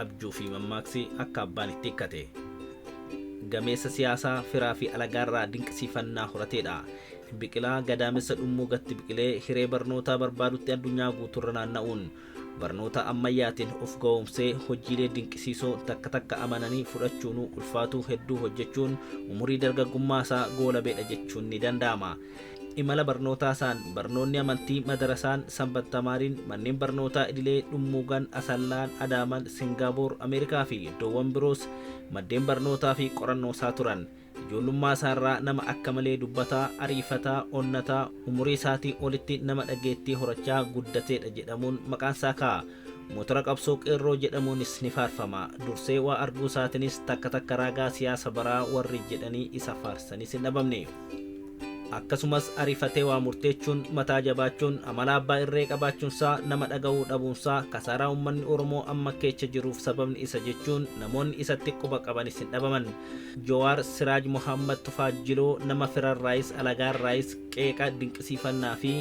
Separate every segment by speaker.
Speaker 1: Abjuu fi mammaaksi akka abbaan itti hiikkate. Gameessa siyaasaa firaa fi alagaarraa dinqisiifannaa horateedha. Biqilaa gadaamessa dhummuugatti biqilee hiree barnootaa barbaadutti addunyaa guutuurra naanna'uun barnoota ammayyaatiin of ga'oomsee hojiilee dinqisiisoo takka takka amananii fudhachuun ulfaatuu hedduu hojjechuun umurii dargaggummaa isaa goolabeedha jechuun ni danda'ama. Imala barnootaa isaan barnoonni amantii madarasaan Sanbat Tamaariin manneen barnootaa idilee Dhummuugan, Asallaan, Adaaman, Singaapoor, Ameerikaa fi iddoowwan biroos maddeen barnootaa fi qorannoo isaa turan. Ijoollummaa isaarraa nama akka malee dubbataa, ariifataa, onnataa, umurii isaatii olitti nama dhageettii horachaa guddateedha jedhamuun maqaan isaa ka'a. Motora qabsoo qeerroo jedhamuunis ni faarfama. Dursee waa arguu isaatiinis takka takka raagaa siyaasa baraa warri jedhanii isa faarsanis hin dhabamne. Akkasumas ariifatee waa murteechuun, mataa jabaachuun, amala abbaa irree qabaachuunsaa, nama dhaga'uu dhabuunsaa kasaaraa uummanni Oromoo amma keessa jiruuf sababni isa jechuun namoonni isatti quba qabanis hin dhabaman. Jawaar Siraaj Mohammad Tufaa Jiloo nama firarraayis alagaarraayis qeeqa dinqisiifannaa fi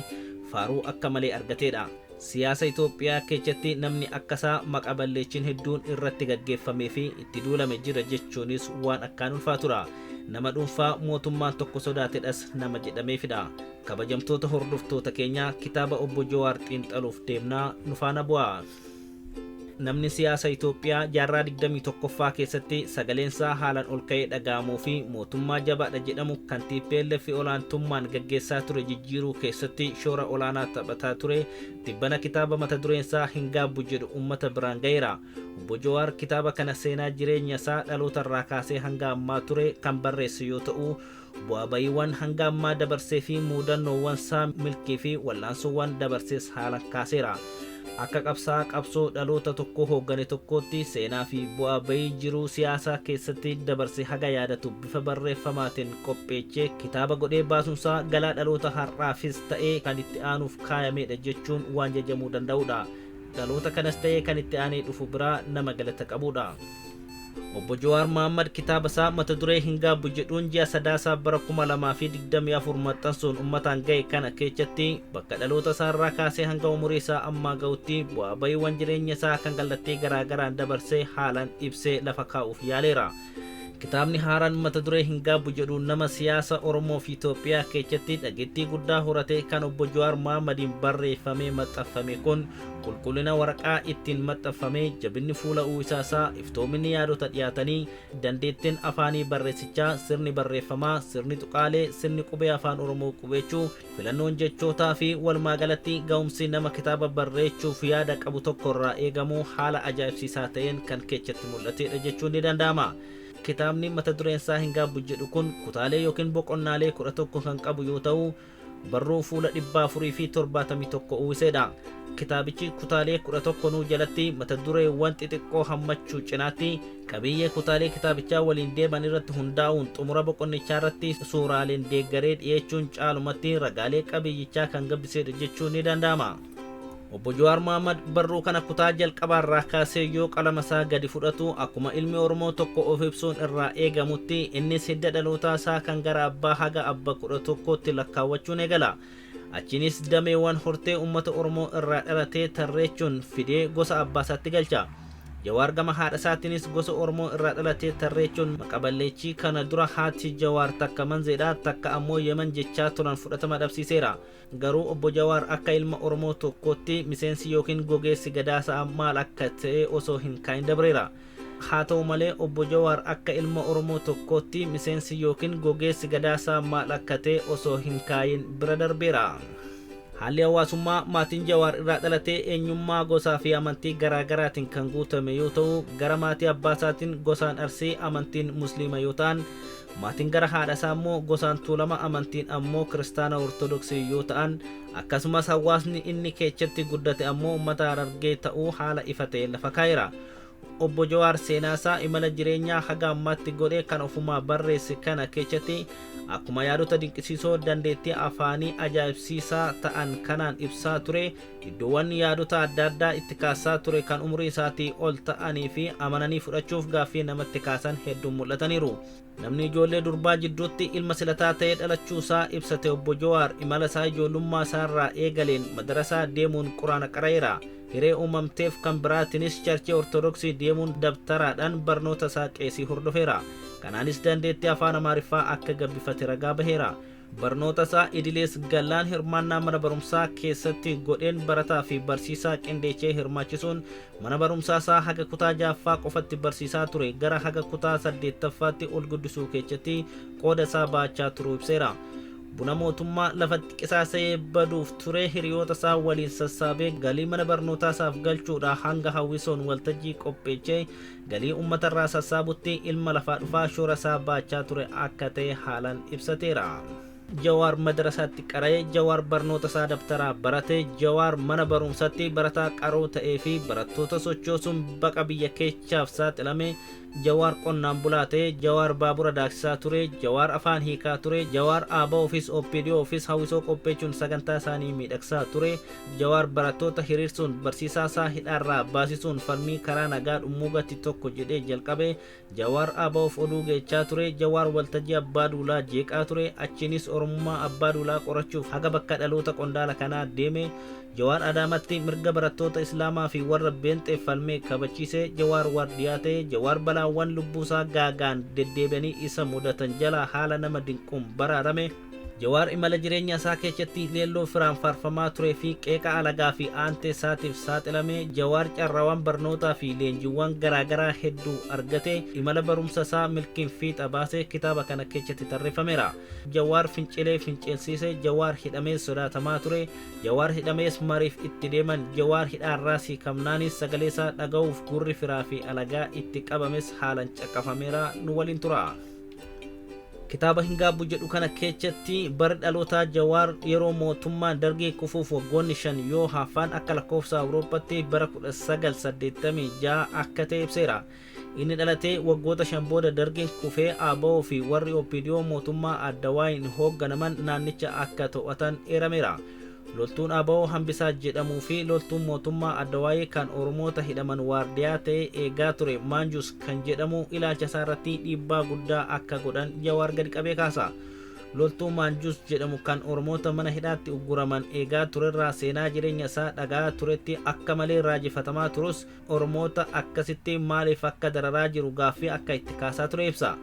Speaker 1: faaruu akka malee argateedha. Siyaasa Itoophiyaa keessatti namni akkasaa maqa balleechiin hedduun irratti gaggeeffamee fi itti duulame jira jechuunis waan akkaan ulfaatudha. Nama dhuunfaa mootummaan tokko sodaatedhas nama jedhameefidha. Kabajamtoota hordoftoota keenyaa, kitaaba obbo Jawaar xiinxaluuf deemnaa, nu faana bu'aa. Namni siyaasa Itoophiyaa jaarraa 21ffaa keessatti sagaleensaa haalaan ol ka'ee dhaga'amuu fi mootummaa jabaadha jedhamu kan TPLF olaantummaan gaggeessaa ture jijjiiruu keessatti shoora olaanaa taphataa ture tibbana kitaaba mata dureensaa Hin Gaabbu jedhu uummata biraan ga'eera. Obbo Jawaar kitaaba kana seenaa jireenya isaa dhaloota irraa kaasee hanga ammaa ture kan barreesse yoo ta'u, bu'aa bayiiwwan hanga ammaa dabarsee fi muudannoowwan isaa milkii fi wal'aansoowwan dabarsees haalaan kaaseera. Akka qabsaa qabsoo dhaloota tokko hooggane tokkootti seenaa fi bu'aa bayii jiruu siyaasaa keessatti dabarse haga yaadatu bifa barreeffamaatiin qopheechee kitaaba godhee baasuunsaa galaa dhaloota har'aafis ta'ee kan itti aanuuf kaayamedha jechuun waan jajamuu danda'udha. Dhaloota kanas ta'ee kan itti aanee dhufu biraa nama galata qabudha. Obbo Jawaar Mohammad kitaaba isaa mata duree Hin Gaabbu jedhuun ji'a Sadaasaa bara 2024 maxxansuun uummataan ga'e kana keessatti bakka dhaloota isaarraa kaasee hanga umurii isaa ammaa ga'utti bu'aa bayiiwwan jireenya isaa kan kallattii garaa garaan dabarsee haalaan ibsee lafa kaa'uuf yaaleera. Kitaabni haaraan mata duree Hin Gaabbu jedhu nama siyaasa Oromoo fi Itoophiyaa keessatti dhageettii guddaa horate kan obbo Jawaar Mohammadiin barreeffamee maxxanfame kun qulqullina waraqaa ittiin maxxanfame, jabinni fuula uwwisaasaa, iftoominni yaadota dhiyaatanii, dandeettiin afaanii barreessichaa, sirni barreeffamaa, sirni tuqaalee, sirni qubee afaan Oromoo qubeechuu, filannoon jechootaa fi walumaagalatti ga'umsi nama kitaaba barreechuuf yaada qabu tokkorraa eegamu haala ajaa'ibsiisaa ta'een kan keessatti mul'atedha jechuun ni danda'ama. Kitaabni mata dureen isaa Hin Gaabbu jedhu kun kutaalee yookiin boqonnaalee 11 kan qabu yoo ta'u, barruu fuula 471 uwwiseedha. Kitaabichi kutaalee 11 nuu jalatti mata dureewwan xixiqqoo hammachuu cinaatti qabiyyee kutaalee kitaabichaa waliin deeman irratti hundaa'uun xumura boqonnichaa irratti suuraaleen deeggaree dhiyeechuun caalumatti ragaalee qabiyyichaa kan gabbiseedha jechuun ni danda'ama. Obbo Jawaar Mohammad barruu kana kutaa jalqabaarraa kaasee yoo qalama isaa gadi fudhatu akkuma ilmi Oromoo tokko of ibsuun irraa eegamutti innis hidda dhalootaa isaa kan gara abbaa haga abba 11tti lakkaawwachuun eegala. Achiinis dameewwan hortee uummata Oromoo irraa dhalatee tarreechuun fidee gosa abbaa isaatti galcha. Jawaar gama haadha isaatiinis gosa Oromoo irraa dhalatee tarreechuun maqaballeechii kana dura haati Jawaar takka Manzeedha takka ammoo Yemen jechaa turan fudhatama dhabsiiseera. Garuu obbo Jawaar akka ilma Oromoo tokkootti miseensi yookiin gogeessi gadaasaa maal akka ta'e osoo hin kaa'in dabreera. Haa ta'u malee obbo Jawaar akka ilma Oromoo tokkootti miseensi yookiin gogeessi gadaasaa maal akka ta'e osoo hin kaayin bira darbeera. Haalli hawaasummaa maatiin Jawaar irraa dhalatee eenyummaa gosaa fi amantii garaa garaatiin kan guutame yoo ta'u, gara maatii abbaa isaatiin gosaan Arsii, amantiin Musliima yoo ta'an, maatiin gara haadha isaa immoo gosaan Tuulama, amantiin ammoo Kiristaana Ortodoksii yoo ta'an, akkasumas hawaasni inni keessatti guddate ammoo uummata Harargee ta'uu haala ifa ta'een lafa kaa'eera. Obbo Jawaar seenaasaa imala jireenyaa haga ammaatti godhe kan ofumaa barreesse kana keessatti akkuma yaadota dinqisiisoo dandeettii afaanii ajaa'ibsiisaa ta'an kanaan ibsaa ture, Iddoowwan yaadota adda addaa itti kaasaa ture kan umurii isaatii ol ta'anii fi amananii fudhachuuf gaaffii namatti kaasan hedduun mul'ataniiru. Namni ijoollee durbaa jidduutti ilma silataa ta'ee dhalachuu isaa ibsate obbo Jawaar imala isaa ijoollummaa isaarraa eegaleen madarasaa deemuun quraana qara'eera. Hiree uumamteef kan biraatiinis charchee Ortodoksii deemuun dabtaraadhaan barnoota isaa qeesii hordofeera. Kanaanis dandeettii afaan Amaariffaa akka gabbifate ragaa baheera. Barnoota isaa idilees gallaan hirmaannaa mana barumsaa keessatti godheen barataa fi barsiisaa qindeechee hirmaachisuun mana barumsaa isaa haga kutaa jaaffaa qofatti barsiisaa ture gara haga kutaa saddeettaffaatti ol guddisuu keessatti qooda isaa baachaa turuu ibseera. Buna mootummaa lafatti qisaasa'ee baduuf ture hiriyoota isaa waliin sassaabee galii mana barnootaa isaaf galchuudha hanga hawwisoon waltajjii qopheechee galii uummatarraa sassaabutti ilma lafaa dhufaa shoora isaa baachaa ture akka ta'e haalaan ibsateera. Jawaar madarasaatti qara'ee, Jawaar barnoota isaa dabtaraa barate, Jawaar mana barumsatti barataa qaroo ta'ee fi barattoota sochoosuun baqa biyya keechaaf saaxilame, Jawaar qonnaan bulaa ta'e, Jawaar baabura daaksisaa ture, Jawaar afaan hiikaa ture, Jawaar aabaa ofiis OPDO ofiis hawwisoo qopheechuun sagantaa isaanii miidhagsaa ture, Jawaar barattoota hiriirsuun barsiisaa isaa hidhaarraa baasisuun falmii karaa nagaa dhummuugatti tokko jedhee jalqabe, Jawaar aabaa of oduu geechaa ture, Jawaar waltajjii abbaa duulaa jeeqaa ture, achiinis Oromummaa abbaa duulaa qorachuuf haga bakka dhaloota qondaala kanaa deeme, Jawaar Adaamatti mirga barattoota Islaamaa fi warra beenxeef falmee kabachiise, Jawaar waardiyaa ta'e, Jawaar balaawwan lubbuusaa gaagaan deddeebi'anii isa mudatan jala haala nama dinquun baraarame. Jawaar imala jireenya isaa keessatti leelloo firaan faarfamaa turee fi qeeqa alagaa fi aantee isaatiif saaxilame, Jawaar carraawwan barnootaa fi leenjiiwwan garaagaraa hedduu argate, imala barumsa isaa milkiin fiixa baase kitaaba kana keessatti tarreeffameera. Jawaar fincilee fincilsiise, Jawaar hidhamees sodaatamaa ture, Jawaar hidhamees mariif itti deeman, Jawaar hidhaarraa siikamnaanis sagalee isaa dhaga'uuf gurri firaa fi alagaa itti qabames haalaan caqafameera. Nu waliin tura. Kitaaba hin gaabbu jedhu kana keessatti barri dhalootaa Jawaar yeroo mootummaan dargii kufuuf waggoonni 5 yoo hafan akka lakkoofsa Awurooppaatti bara 1986 akka ta'e ibseera. Inni dhalatee waggoota 5 booda dargiin kufee ABO fi warri OPDO mootummaa Addawaayin hoogganaman naannicha akka to'atan eerameera. Loltuun ABO Hambisaa jedhamuu fi loltuun mootummaa Addawaayii kan Oromoota hidhaman waardiyaa ta'ee eegaa ture Maanjus kan jedhamu ilaalcha isaa irratti dhiibbaa guddaa akka godhan Jawaar gadi qabee kaasa. Loltuu Maanjus jedhamu kan Oromoota mana hidhaatti ugguraman eegaa turerraa seenaa jireenya isaa dhagaa turetti akka malee raajifatamaa turus Oromoota akkasitti maaliif akka dararaa jiru gaaffii akka itti kaasaa ture ibsa.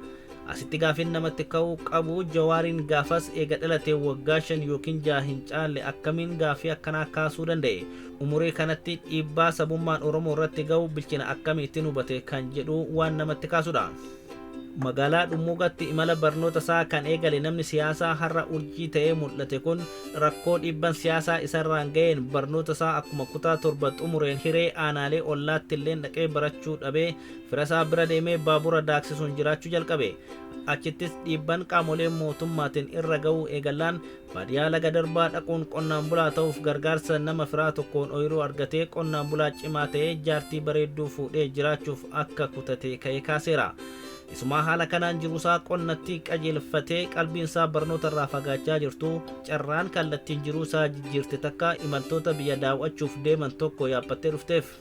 Speaker 1: Asitti gaaffiin namatti ka'uu qabu Jawaariin gaafas eega dhalatee waggaa 5 yookiin 6 hin caalle akkamiin gaaffii akkanaa kaasuu danda'e? Umurii kanatti dhiibbaa sabummaan Oromoo irratti ga'u bilchina akkamiitiin hubate kan jedhu waan namatti kaasudha. Magaalaa Dhummuugatti imala barnoota isaa kan eegale namni siyaasaa har'a urjii ta'ee mul'ate kun rakkoo dhiibban siyaasaa isarraan ga'een barnoota isaa akkuma kutaa 7 xumureen hiree aanaalee ollaatti illee dhaqee barachuu dhabee fira isaa bira deemee baabura daaksisuun jiraachuu jalqabe. Achittis dhiibban qaamolee mootummaatiin irra ga'uu eegallaan baadiyyaa laga darbaa dhaquun qonnaan bulaa ta'uuf gargaarsa nama firaa tokkoon ooyiruu argatee qonnaan bulaa cimaa ta'ee jaartii bareedduu fuudhee jiraachuuf akka kutate ka'ee kaaseera. Isumaa haala kanaan jiruusaa qonnatti qajeelfatee qalbiinsaa barnoota irraa fagaachaa jirtu carraan kallattiin jiruusaa jijjiirte takka imaltoota biyya daawwachuuf deeman tokko yaabbattee dhufteef.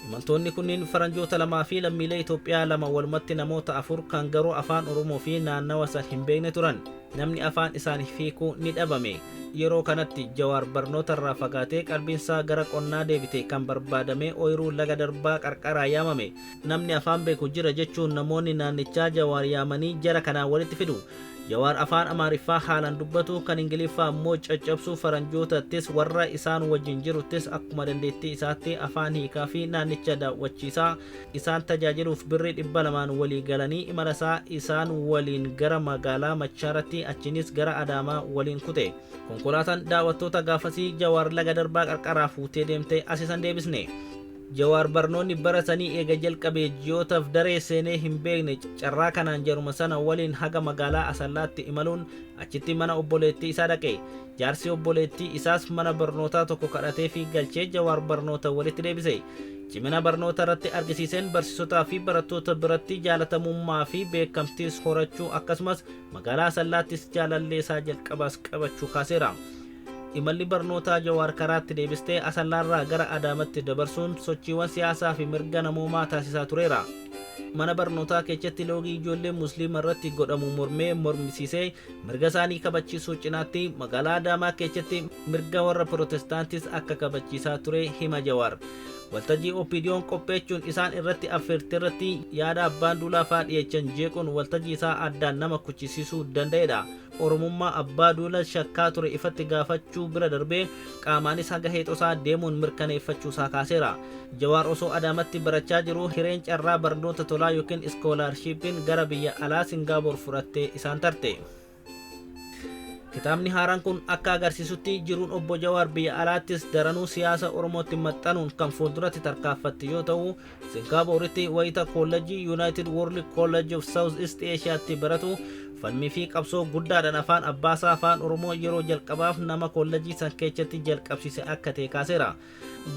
Speaker 1: Imaltoonni kunniin faranjoota 2 fi lammiilee Itoophiyaa 2 walumatti namoota 4 kan garuu afaan Oromoo fi naannawa san hin beekne turan. Namni afaan isaaniif hiikuu ni dhabame. Yeroo kanatti Jawaar barnoota irraa fagaatee qalbiinsaa gara qonnaa deebite kan barbaadamee ooyiruu laga darbaa qarqaraa yaamame. Namni afaan beeku jira jechuun namoonni naannichaa Jawaar yaamanii jara kanaan walitti fidu. Jawaar afaan Amaariffaa haalaan dubbatu kan Ingiliffaa immoo caccabsuu faranjootattis warra isaan wajjin jiruttis akkuma dandeettii isaatti afaan hiikaa fi naannicha daawwachiisaa isaan tajaajiluuf birrii 200 walii galanii imala isaa isaan waliin gara magaalaa Machaaratti achiinis gara Adaamaa waliin kute. Konkolaataan daawwattoota gaafasii Jawaar laga darbaa qarqaraa fuutee deemtee as isan deebisne. Jawaar barnoonni bara sanii eega jalqabee ji'ootaaf daree seenee hin beekne carraa kanaan jaruma sana waliin haga magaalaa Asallaatti imaluun achitti mana obboleettii isaa dhaqe. Jaarsi obboleettii isaas mana barnootaa tokko kadhatee fi galchee Jawaar barnoota walitti deebise. Cimina barnoota irratti argisiiseen barsiisotaa fi barattoota biratti jaalatamummaa fi beekamtiis horachuu akkasumas magaalaa Asallaattis jaalallee isaa jalqabaas qabachuu kaaseera. Imalli barnootaa Jawaar karaatti deebistee Asallaarraa gara Adaamatti dabarsuun sochiiwwan siyaasaa fi mirga namoomaa taasisaa tureera. Mana barnootaa keessatti loogii ijoollee musliima irratti godhamu mormee mormisiisee mirga isaanii kabachiisuu cinaatti magaalaa Adaamaa keessatti mirga warra Pirootestaantis akka kabachiisaa ture hima Jawaar. Waltajjii OPDO'n qopheechuun isaan irratti affeerte irratti yaada abbaan duulaa fa'aa dhiyeechan jeequun waltajjii isaa addaan nama kuchisiisuu danda'edha. Oromummaa abbaa duula shakkaa ture ifatti gaafachuu bira darbee qaamaanis haga heexosaa deemuun mirkaneeffachuusaa kaaseera. Jawaar osoo Adaamatti barachaa jiru hireen carraa barnoota tolaa yookiin iskoolaarshiippiin gara biyya alaa Singaapoor fudhattee isaan tarte. Kitaabni haaraan kun akka agarsiisutti jiruun obbo Jawaar biyya alaattis daranuu siyaasa Oromootti maxxanuun kan fuulduratti tarkaanfatte yoo ta'u, Singaapooritti wayita koolleejjii United World College of South East Asiaatti baratu falmii fi qabsoo guddaadhaan afaan abbaasaa afaan Oromoo yeroo jalqabaaf nama koolleejjii san keessatti jalqabsiise akka ta'e kaaseera.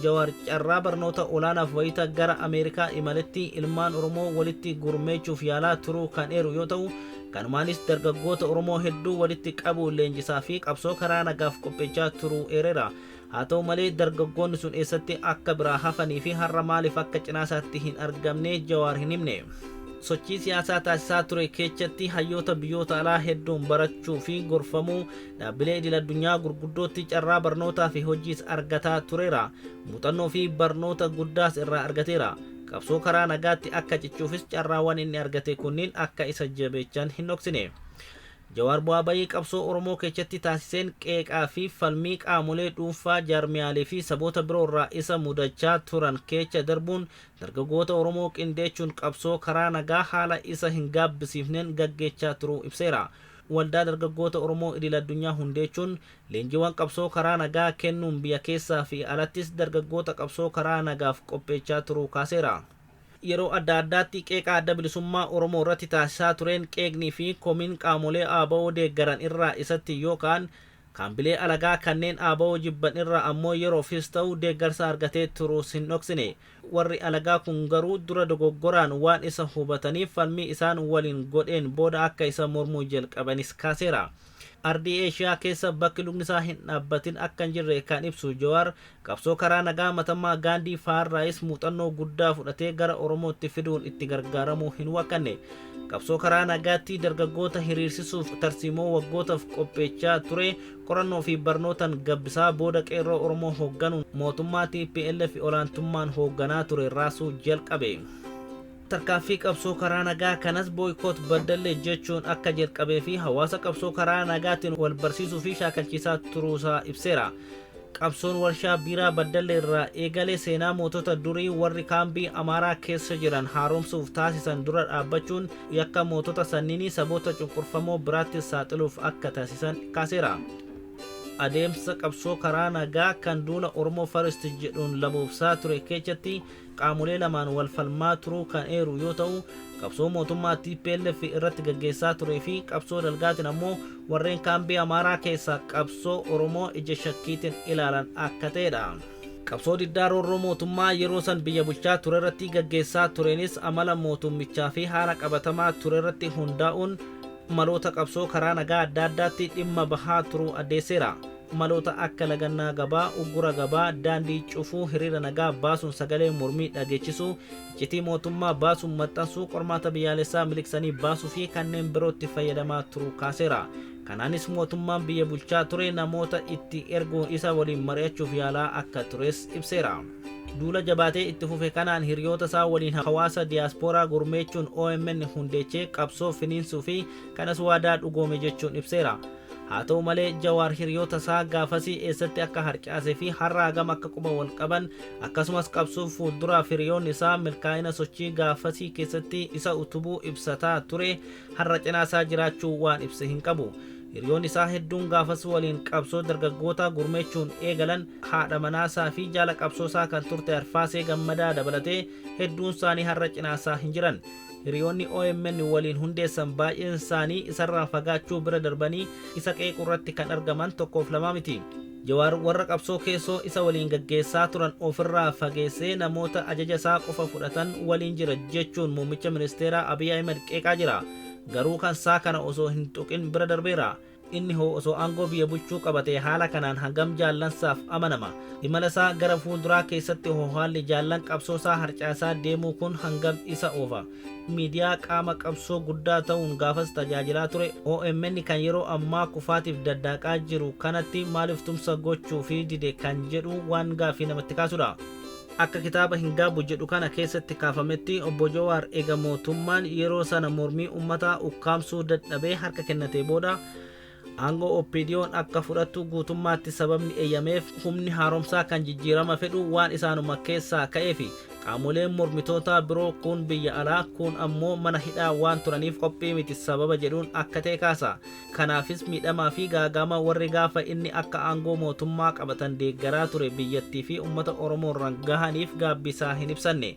Speaker 1: Jawaar carraa barnoota olaanaaf wayita gara Ameerikaa imaletti ilmaan Oromoo walitti gurmeechuuf yaalaa turuu kan eeru yoo ta'u, kanumaanis dargaggoota Oromoo hedduu walitti qabu leenjisaa fi qabsoo karaa nagaaf qopheechaa turuu eereera. Haa ta'u malee dargaggoonni sun eessatti akka biraa hafanii fi har'a maaliif akka cinaasaatti hin argamne Jawaar hin himne. Sochii siyaasaa taasisaa ture keessatti hayyoota biyyoota alaa hedduun barachuu fi gorfamuu dhaabbilee idil addunyaa gurguddootti carraa barnootaa fi hojiis argataa tureera. Muuxannoo fi barnoota guddaas irraa argateera. Qabsoo karaa nagaatti akka cichuufis carraawwan inni argate kunniin akka isa jabeechan hin dhoksine. Jawaar bu'aa bayii qabsoo Oromoo keessatti taasiseen qeeqaa fi falmii qaamolee dhuunfaa jaarmiyaalee fi saboota biroo irraa isa mudachaa turan keessa darbuun dargaggoota Oromoo qindeechuun qabsoo karaa nagaa haala isa hin gaabbisiifneen gaggeechaa turuu ibseera. Waldaa dargaggoota Oromoo idil addunyaa hundeechuun leenjiiwwan qabsoo karaa nagaa kennuun biyya keessaa fi alattis dargaggoota qabsoo karaa nagaaf qopheechaa turuu kaaseera. Yeroo adda addaatti qeeqa adda bilisummaa Oromoo irratti taasisaa tureen qeeqnii fi komiin qaamolee ABO deeggaran irraa isatti yookaan kaambilee alagaa kanneen ABO jibban irraa ammoo yeroofis ta'u deeggarsa argatee turuus hin dhoksine. Warri alagaa kun garuu dura dogoggoraan waan isa hubataniif falmii isaan waliin godheen booda akka isa mormuu jalqabanis kaaseera. Ardii Eeshiyaa keessa bakki lukni isaa hin dhaabbatin akka hin jirre kan ibsu Jawaar qabsoo karaa nagaa matammaa Gaandii faarraayis muuxannoo guddaa fudhatee gara Oromootti fiduun itti gargaaramuu hin waqqanne. Qabsoo karaa nagaatti dargaggoota hiriirsisuuf tarsiimoo waggootaaf qopheechaa ture qorannoo fi barnootaan gabbisaa booda qeerroo Oromoo hoogganuun mootummaa TPLF olaantummaan hoogganaa ture raasuu jalqabe. Tarkaanfii qabsoo karaa nagaa kanas booykoot baddallee jechuun akka jalqabee fi hawaasa qabsoo karaa nagaatiin wal barsiisuu fi shaakalchiisaa turuusaa ibseera. Qabsoon warshaa biiraa baddallee irraa eegalee seenaa mootota durii warri kaambii Amaaraa keessa jiran haaromsuuf taasisan dura dhaabbachuun yakka mootota sanniinii saboota cunqurfamoo biraatti saaxiluuf akka taasisan kaaseera. Adeemsa qabsoo karaa nagaa kan duula Oromoo First jedhuun laboobsaa ture keessatti qaamolee lamaan wal falmaa turuu kan eeru yoo ta'u, qabsoo mootummaa TPLF irratti gaggeessaa turee fi qabsoo dalgaatiin ammoo warreen kaambii Amaaraa keessaa qabsoo Oromoo ija shakkiitiin ilaalan akka ta'edha. Qabsoo diddaa roorroo mootummaa yeroo san biyya bulchaa ture irratti gaggeessaa tureenis amala mootummichaa fi haala qabatamaa ture irratti hundaa'uun maloota qabsoo karaa nagaa adda addaatti dhimma bahaa turuu addeesseera. Maloota akka lagannaa gabaa, uggura gabaa, daandii cufuu, hiriira nagaa baasuun sagalee mormii dhageechisuu, iccitii mootummaa baasuun maxxansuu, qormaata biyyaalessaa miliqsanii baasuu fi kanneen birootti fayyadamaa turuu kaaseera. Kanaanis mootummaan biyya bulchaa ture namoota itti erguun isa waliin mari'achuuf yaalaa akka tures ibseera. Duula jabaatee itti fufe kanaan hiriyoota isaa waliin hawaasa diyaaspooraa gurmeechuun OMN hundeechee qabsoo finiinsuu fi kanas waadaa dhugoome jechuun ibseera. Haa ta'u malee Jawaar hiriyoota isaa gaafasii eessatti akka harcaasee fi har'a hagam akka quba wal qaban akkasumas qabsoo fuulduraaf hiriyoonni isaa milkaa'ina sochii gaafasii keessatti isa utubuu ibsataa ture har'a cinaa isaa jiraachuu waan ibse hin qabu. Hiriyoonni isaa hedduun gaafas waliin qabsoo dargaggoota gurmeechuun eegalan haadha manaasaa fi jaala qabsoo isaa kan turte Arfaasee Gammadaa dabalatee hedduun isaanii har'a cinaasaa hin jiran. Hiriyoonni OMN waliin hundeessan baay'een isaanii isarraa fagaachuu bira darbanii isa qeequu irratti kan argaman tokkoof lama miti. Jawaar warra qabsoo keessoo isa waliin gaggeessaa turan ofirraa fageessee namoota ajaja isaa qofa fudhatan waliin jira jechuun muummicha ministeeraa Abiy Ahmed qeeqaa jira. Garuu kan isaa kana osoo hin tuqin bira darbeera. Inni hoo osoo aangoo biyya bulchuu qabate haala kanaan hangam jaallansaaf amanama? Imala isaa gara fuulduraa keessatti hoo haalli jaallan qabsoosaa harcaasaa deemuu kun hangam isa oofa? Miidiyaa qaama qabsoo guddaa ta'uun gaafas tajaajilaa ture OMN kan yeroo ammaa kufaatiif daddaaqaa jiru kanatti maaliif tumsa gochuu fi dide kan jedhu waan gaaffii namatti kaasudha. Akka kitaaba Hin Gaabbu jedhu kana keessatti kaafametti, Obbo Jawaar eega mootummaan yeroo sana mormii ummataa ukkaamsuu dadhabee harka kennatee booda, aangoo OPDOn akka fudhattu guutummaatti sababni eeyyameef humni haaromsaa kan jijjiirama fedhu waan isaanuma keessaa ka'eefi qaamoleen mormitootaa biroo kuun biyya alaa, kuun ammoo mana hidhaa waan turaniif qophii miti sababa jedhuun akka ta'e kaasa. Kanaafis miidhamaa fi gaaga'ama warri gaafa inni akka aangoo mootummaa qabatan deeggaraa ture biyyattii fi ummata Oromoorraan gahaniif gaabbiisaa hin ibsanne.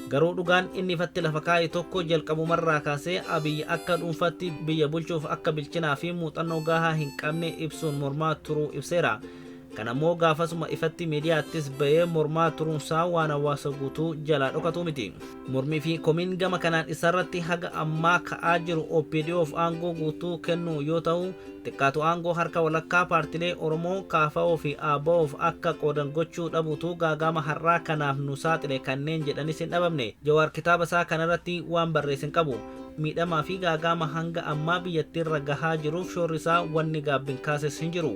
Speaker 1: Garuu dhugaan inni ifatti lafa kaa'e tokko, jalqabumarraa kaasee Abiy akka dhuunfaatti biyya bulchuuf akka bilchinaa fi muuxannoo gahaa hin qabne ibsuun mormaa turuu ibseera. Kanammoo gaafasuma ifatti miidiyaattis ba'ee mormaa turuunsaa waan hawaasa guutuu jalaa dhokatu miti. Mormii fi komiin gama kanaan isarratti haga ammaa ka'aa jiru OPDOf aangoo guutuu kennuu yoo ta'u, xiqqaatu aangoo harka walakkaa paartilee Oromoo KFO fi ABOf akka qoodan gochuu dhabuutu gaaga'ama har'aa kanaaf nu saaxile kanneen jedhanis hin dhabamne. Jawaar kitaaba isaa kanarratti waan barreesse hin qabu. Miidhamaa fi gaaga'ama hanga ammaa biyyattiirra gahaa jiruuf shoorri isaa wanni gaabbin kaases hin jiru.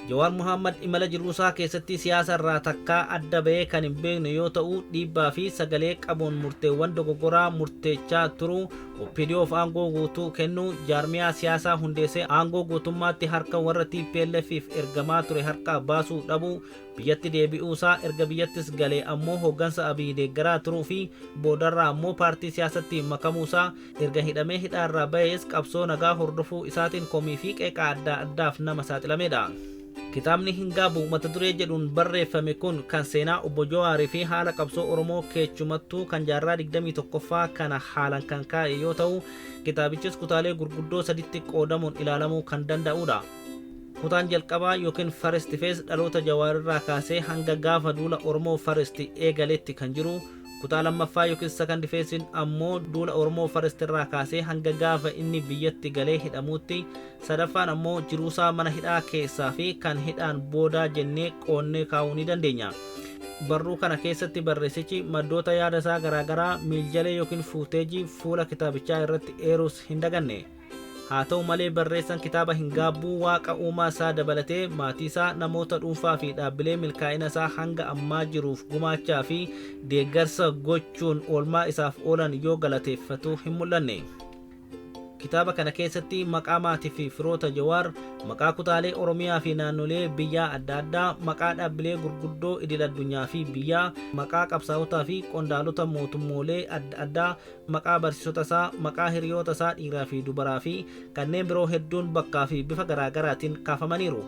Speaker 1: Jawaar Muhammad imala jiruusaa keessatti siyaasa irraa takkaa adda ba'ee kan hin beekne yoo ta'u, dhiibbaa fi sagalee qabuun murteewwan dogoggoraa murteechaa turuu, OPDOf aangoo guutuu kennuu, jaarmiyaa siyaasaa hundeessee aangoo guutummaatti harka warra TPLFif ergamaa ture harkaa baasuu dhabuu, biyyatti deebi'uusaa, erga biyyattis galee ammoo hooggansa Abiy deeggaraa turuu fi boodarraa ammoo paartii siyaasatti makamuusaa, erga hidhamee hidhaarraa ba'ees qabsoo nagaa hordofuu isaatiin komii fi qeeqa adda addaaf nama saaxilamedha. Kitaabni Hin Gaabbu mata duree jedhuun barreeffame kun kan seenaa Obbo Jawaarii fi haala qabsoo Oromoo keechumattuu kan jaarraa 21ffaa kana haalan kan kaa'e yoo ta'u, kitaabichis kutaalee gurguddoo saditti qoodamuun ilaalamuu kan danda'udha. Kutaan jalqabaa yookiin First Phase dhaloota Jawaarirraa kaasee hanga gaafa duula Oromoo First eegaletti kan jiru, kutaa lammaffaa yookiin Second Phase ammoo duula Oromoo First irraa kaasee hanga gaafa inni biyyatti galee hidhamuutti, sadaffaan ammoo jiruusaa mana hidhaa keessaa fi kan hidhaan boodaa jennee qoonnee kaa'uu ni dandeenya. Barruu kana keessatti barreessichi maddoota yaada isaa garaagaraa miiljalee yookiin fuuteejii fuula kitaabichaa irratti eeruus hin daganne. Haa ta'u malee, barreessan kitaaba Hin Gaabbuu Waaqa uumaa isaa dabalatee maatii isaa, namoota dhuunfaa fi dhaabbilee milkaa'ina isaa hanga ammaa jiruuf gumaachaa fi deeggarsa gochuun oolmaa isaaf oolan yoo galateeffatu hin mul'anne. Kitaaba kana keessatti maqaa maatii fi firoota Jawaar, maqaa kutaalee Oromiyaa fi naannolee biyyaa adda addaa, maqaa dhaabbilee gurguddoo idil addunyaa fi biyyaa, maqaa qabsaa'otaa fi qondaalota mootummoolee adda addaa, maqaa barsiisota isaa, maqaa hiriyoota isaa dhiiraa fi dubaraa fi kanneen biroo hedduun bakkaa fi bifa garaagaraatiin kaafamaniiru.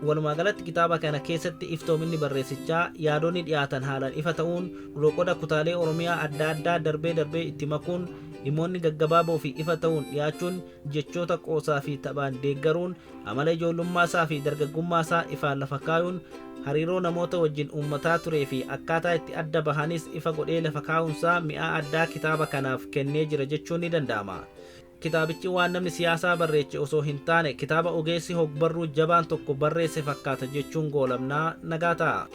Speaker 1: Walumaa galatti, kitaaba kana keessatti iftoominni barreessichaa, yaadonni dhiyaatan haalaan ifa ta'uun, loqoda kutaalee Oromiyaa adda addaa darbee darbee itti makuun, dhimmoonni gaggabaaboo fi ifa ta'uun dhiyaachuun, jechoota qoosaa fi taphaan deeggaruun, amala ijoollummaa isaa fi dargaggummaa isaa ifaan lafa kaayuun, hariiroo namoota wajjin uummataa turee fi akkaataa itti adda bahanis ifa godhee lafa kaa'uunsaa mi'aa addaa kitaaba kanaaf kennee jira jechuun ni danda'ama. Kitaabichi waan namni siyaasaa barreeche osoo hin taane kitaaba ogeessi hogbarruu jabaan tokko barreesse fakkaata jechuun goolabnaa. Nagaa ta'a.